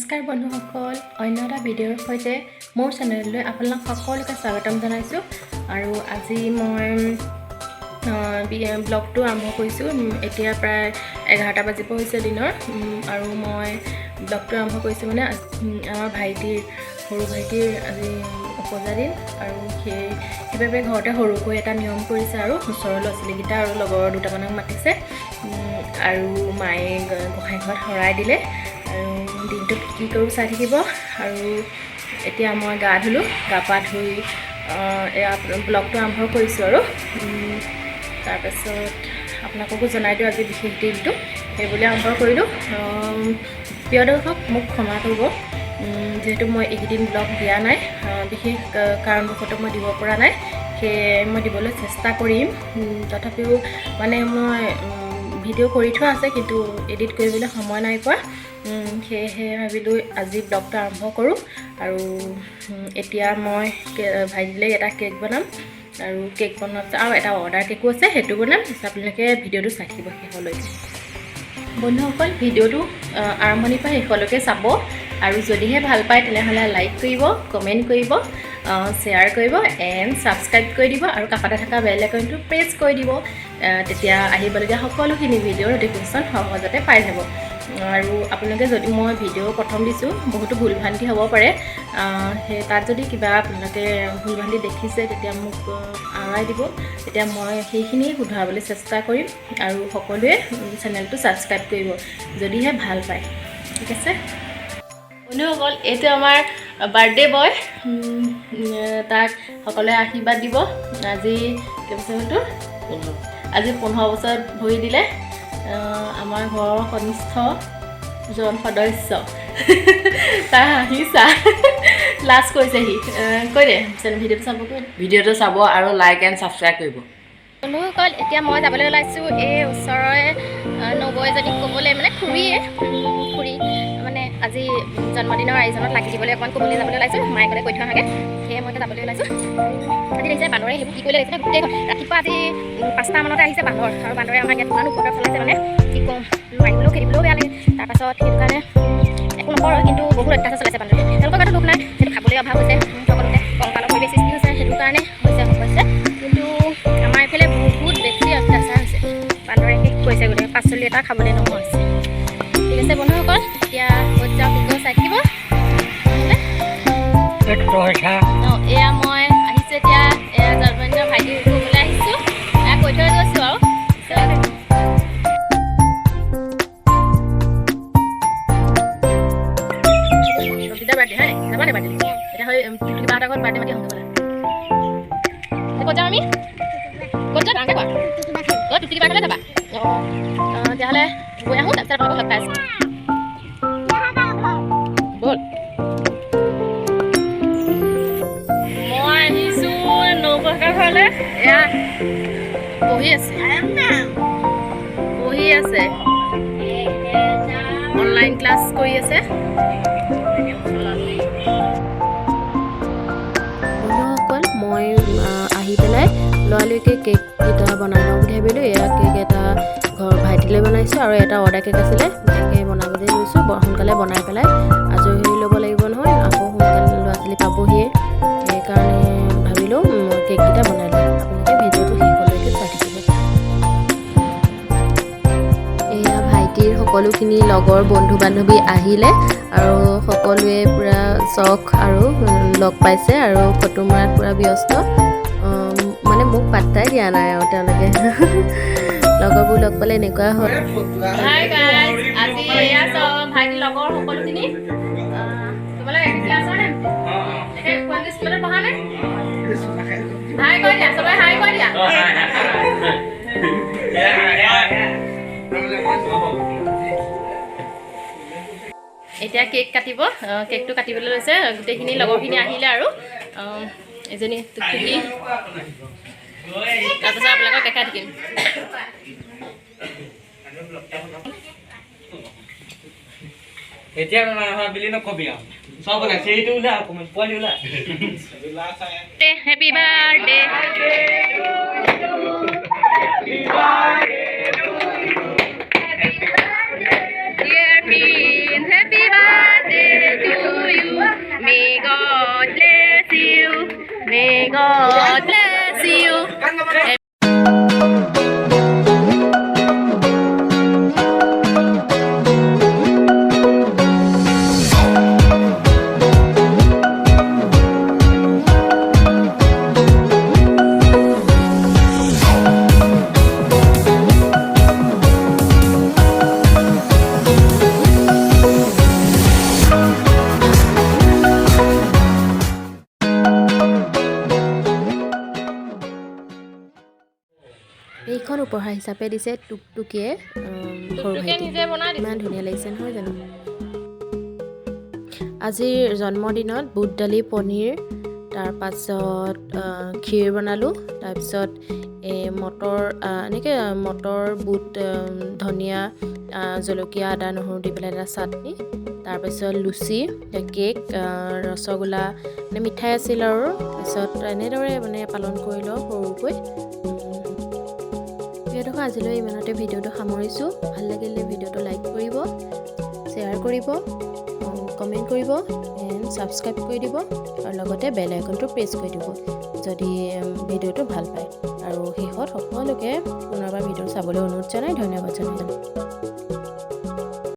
নমস্কাৰ বন্ধুসকল, অন্য এটা ভিডিঅ'ৰ সৈতে মোৰ চেনেললৈ আপোনালোক সকলোকে স্বাগতম জনাইছোঁ। আৰু আজি মই ব্লগটো আৰম্ভ কৰিছোঁ। এতিয়া প্ৰায় 11টা বাজিব হৈছে দিনৰ। আৰু মই ব্লগটো আৰম্ভ কৰিছোঁ মানে আমাৰ ভাইটিৰ, সৰু ভাইটিৰ আজি ওপজা দিন আৰু সেইবাবে ঘৰতে সৰুকৈ এটা নিয়ম কৰিছে আৰু ওচৰৰ ল'ৰা ছোৱালীকেইটা আৰু লগৰ দুটামানক মাতিছে আৰু মায়ে গোঁসাই ঘৰত শৰাই দিলে। আৰু দিনটোত কি কৰোঁ চাই থাকিব। আৰু এতিয়া মই গা ধুলোঁ, গা পা ধুই এয়া ব্লগটো আৰম্ভ কৰিছোঁ। আৰু তাৰপাছত আপোনালোককো জনাই দিওঁ আজি বিশেষ দিনটো, সেইবুলি আৰম্ভ কৰিলোঁ। প্ৰিয় দৰ্শক, মোক ক্ষমা কৰিব, যিহেতু মই এইকেইদিন ব্লগ দিয়া নাই। বিশেষ কাৰণবশতঃ মই দিব পৰা নাই। সেয়ে মই দিবলৈ চেষ্টা কৰিম। তথাপিও মানে মই ভিডিঅ' কৰি থোৱা আছে, কিন্তু এডিট কৰিবলৈ সময় নাই পোৱা। সেয়েহে ভাবিলোঁ আজি ব্লগটো আৰম্ভ কৰোঁ। আৰু এতিয়া মই ভাইটিলৈ এটা কেক বনাম আৰু কেক বনোৱাৰ পিছত আৰু এটা অৰ্ডাৰ কেকো আছে, সেইটো বনাম। আপোনালোকে ভিডিঅ'টো চাই থাকিব শেষলৈকে। বন্ধুসকল, ভিডিঅ'টো আৰম্ভণিৰ পৰা শেষলৈকে চাব আৰু যদিহে ভাল পায় তেনেহ'লে লাইক কৰিব, কমেণ্ট কৰিব, শ্বেয়াৰ কৰিব এণ্ড ছাবস্ক্ৰাইব কৰি দিব আৰু কাষতে থকা বেল আইকনটো প্ৰেছ কৰি দিব। তেতিয়া আহিবলগীয়া সকলোখিনি ভিডিঅ'ৰ ন'টিফিকেশ্যন সহজতে পাই যাব। আৰু আপোনালোকে যদি মই ভিডিঅ' প্ৰথম দিছোঁ, বহুতো ভুল ভ্ৰান্তি হ'ব পাৰে। সেই তাত যদি কিবা আপোনালোকে ভুল ভ্ৰান্তি দেখিছে, তেতিয়া মোক আঁতৰাই দিব। তেতিয়া মই সেইখিনি শুধৰাবলৈ চেষ্টা কৰিম। আৰু সকলোৱে চেনেলটো ছাবস্ক্ৰাইব কৰিব যদিহে ভাল পায়। ঠিক আছে বন্ধুসকল, এইটো আমাৰ বাৰ্থডে বয়। তাক সকলোৱে আশীৰ্বাদ দিব। আজি কেইবছৰ হ'ল তোৰ? আজি 15 বছৰত ভৰি দিলে। আমাৰ ঘৰৰ কনিষ্ঠ জন সদস্য। তাৰ হাঁহি চা, লাজ কৰিছে সি। কৈ দে, ভিডিঅ'টো চাব কৈ দে। ভিডিঅ'টো চাব আৰু লাইক এণ্ড ছাবস্ক্ৰাইব কৰিব। বন্ধুসকল, এতিয়া মই যাবলৈ ওলাইছোঁ এই ওচৰৰে নবৌ এজনীক ক'বলৈ, মানে খুৰীয়ে, খুৰী মানে আজি জন্মদিনৰ আয়োজনত লাগি দিবলৈ অকণমান ক'বলৈ যাবলৈ ওলাইছোঁ। মায়ে ক'লে কৈ থৈ আহাগৈ। সেয়ে মই এতিয়া যাবলৈ ওলাইছোঁ। আজি দেখিছে বান্দৰে সেইবোৰ কি কৰিলে দেখিছে গোটেই ঘৰ। ৰাতিপুৱা আজি 5টামানতে আহিছে বান্দৰ আৰু বান্দৰে আমাৰ ইয়াত ইমান উপদ্ৰৱ চলাইছে, মানে কি ক'ম, মাৰিবলৈও খেদিবলৈও বেয়া লাগে। তাৰপাছত সেইটো কাৰণে একো নকৰোঁ, কিন্তু বহুত অত্যাচাৰ চলাইছে বান্দৰে। তেওঁলোকৰ গাতো দোষ নাই, সেইটো খাবলৈ অভাৱ হৈছে, সকলোতে কংকালৰ পৰিৱেশ সৃষ্টি হৈছে, সেইটো কাৰণে হৈছে অৱশ্যে। কিন্তু আমাৰ এইফালে বহুত বেছি অত্যাচাৰ হৈছে, বান্দৰে শেষ কৰিছে, গোটেই পাচলি এটা খাবলৈ নোহোৱা হৈছে। ঠিক আছে বন্ধুসকল, এতিয়া ক'ত যাওঁ কি কৰোঁ চাই থাকিব নহ'লে। অঁ, এয়া মই আহিছোঁ এতিয়া, এয়া জন্মদিনৰ ভাইটি ক'বলৈ আহিছোঁ। এয়া কৈ থৈ গৈছোঁ আৰু পিছত ৰঞ্জিতা বাৰ্থডে হয় যাবা নে বাৰ্থডে? এতিয়া হয় কিবা এটা ঘৰত বাৰ্থডে মাতি আহোঁ ব'লা। ক'ত যাম আমি? ক'ত যাম ডাঙৰকৈ কোৱা। অঁ, টুকটুকি বাৰ যাবা। অঁ অঁ, তেতিয়াহ'লে গৈ আহোঁ, তাৰপিছত আপোনালোকক লগ পাই আছোঁ। ব'ল। মই আহিছোঁ নবৌহঁতৰ ঘৰলৈ। এয়া বহি আছে, বহি আছে, অনলাইন ক্লাছ কৰি আছে। বন্ধুসকল, মই আহি পেলাই লৰালৰিকৈ কেক এটা বনাই লওঁ বুলি ভাবিলোঁ। এয়া কেক এটা ঘৰ ভাইটিলৈ বনাইছোঁ আৰু এটা অৰ্ডাৰ কেক আছিলে, তাকে বনাবলৈ লৈছোঁ। বৰ সোনকালে বনাই পেলাই আজৰি হৈ ল'ব লাগিব নহয়, আকৌ সোনকালে ল'ৰা ছোৱালী পাবহিয়ে। সেইকাৰণে ভাবিলোঁ মই কেককেইটা বনাই লওঁ। আপোনালোকে ভিডিঅ'টো শেষলৈকে চাই থাকিব। এয়া ভাইটিৰ সকলোখিনি লগৰ বন্ধু বান্ধৱী আহিলে আৰু সকলোৱে পূৰা চখ আৰু লগ পাইছে আৰু ফটো মৰাত পূৰা ব্যস্ত। মানে মোক পাত্তাই দিয়া নাই আৰু তেওঁলোকে। লগৰবোৰ লগ পালে এনেকুৱা হয়। হাই গাইজ, আজি এয়া চব ভাইটিৰ লগৰ সকলোখিনি। তোমালোক একে ক্লাছৰ নে? একে কোনটো স্কুলত পঢ়া নে? হাই কৈ দিয়া, চবে হাই কৈ দিয়া। এতিয়া কেক কাটিব। কেকটো কাটিবলৈ লৈছে। গোটেইখিনি লগৰখিনি আহিলে আৰু এজনী টুকটুকি। তাৰপিছত আপোনালোকক দেখাই থাকিম। এতিয়া বুলি নকবি আৰু চব ওলাই, সেইটো ওলা, অকণমান পোৱালি ওলা। Happy birthday. Dear Prince, happy birthday. উপহাৰ হিচাপে দিছে টুকটুকিয়ে সৰু টুকটুকিয়ে ভাইটিক। নিজে বনাই দিছে। ইমান ধুনীয়া লাগিছে নহয় জানো? আজিৰ জন্মদিনত বুট দালি, পনীৰ, তাৰপাছত ক্ষীৰ বনালোঁ। তাৰপিছত এই মটৰ, এনেকৈ মটৰ, বুট, ধনিয়া, জলকীয়া, আদা, নহৰু দি পেলাই এটা চাটনি, তাৰপিছত লুচি, কেক, ৰসগোল্লা, মানে মিঠাই আছিল। আৰু তাৰপিছত এনেদৰে মানে পালন কৰিলোঁ সৰুকৈ। প্ৰিয় দৰ্শক, আজিলৈ ইমানতে ভিডিঅ'টো সামৰিছোঁ। ভাল লাগিলে ভিডিঅ'টো লাইক কৰিব, শ্বেয়াৰ কৰিব, কমেণ্ট কৰিব এণ্ড ছাবস্ক্ৰাইব কৰি দিব আৰু লগতে বেল আইকনটো প্ৰেছ কৰি দিব যদি ভিডিঅ'টো ভাল পায়। আৰু শেষত সকলোকে পুনৰবাৰ ভিডিঅ' চাবলৈ অনুৰোধ জনাই ধন্যবাদ জনাইছোঁ।